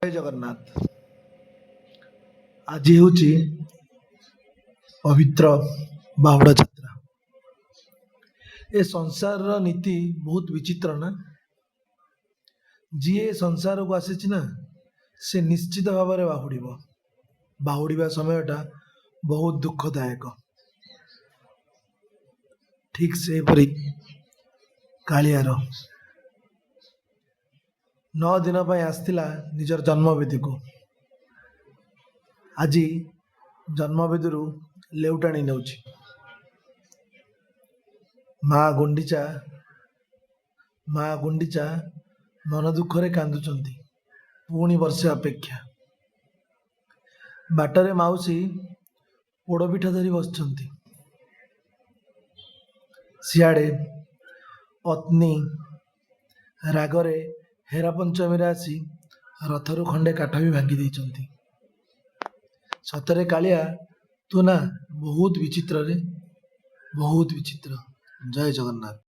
ଜୟ ଜଗନ୍ନାଥ। ଆଜି ହେଉଛି ପବିତ୍ର ବାହୁଡ଼ା ଯାତ୍ରା। ଏ ସଂସାରର ନୀତି ବହୁତ ବିଚିତ୍ର ନା? ଯିଏ ସଂସାରକୁ ଆସିଛି ନା, ସେ ନିଶ୍ଚିତ ଭାବରେ ବାହୁଡ଼ିବ। ବାହୁଡ଼ିବା ସମୟଟା ବହୁତ ଦୁଃଖଦାୟକ। ଠିକ୍ ସେହିପରି କାଳିଆର 9 ଦିନ ପାଇଁ ଆସିଥିଲା ନିଜର ଜନ୍ମବେଦୀକୁ, ଆଜି ଜନ୍ମବେଦୀରୁ ଲେଉଟାଣି ନେଉଛି। ମା ଗୁଣ୍ଡିଚା, ମା ଗୁଣ୍ଡିଚା ମନ ଦୁଃଖରେ କାନ୍ଦୁଛନ୍ତି। ପୁଣି ବର୍ଷେ ଅପେକ୍ଷା। ବାଟରେ ମାଉସୀ ପୋଡ଼ପିଠା ଧରି ବସିଛନ୍ତି। ସିଆଡ଼େ ପତ୍ନୀ ରାଗରେ ହେରା ପଞ୍ଚମୀରେ ଆସି ରଥରୁ ଖଣ୍ଡେ କାଠ ବି ଭାଙ୍ଗି ଦେଇଛନ୍ତି। ସତରେ କାଳିଆ, ତୁ ନା ବହୁତ ବିଚିତ୍ରରେ, ବହୁତ ବିଚିତ୍ର। ଜୟ ଜଗନ୍ନାଥ।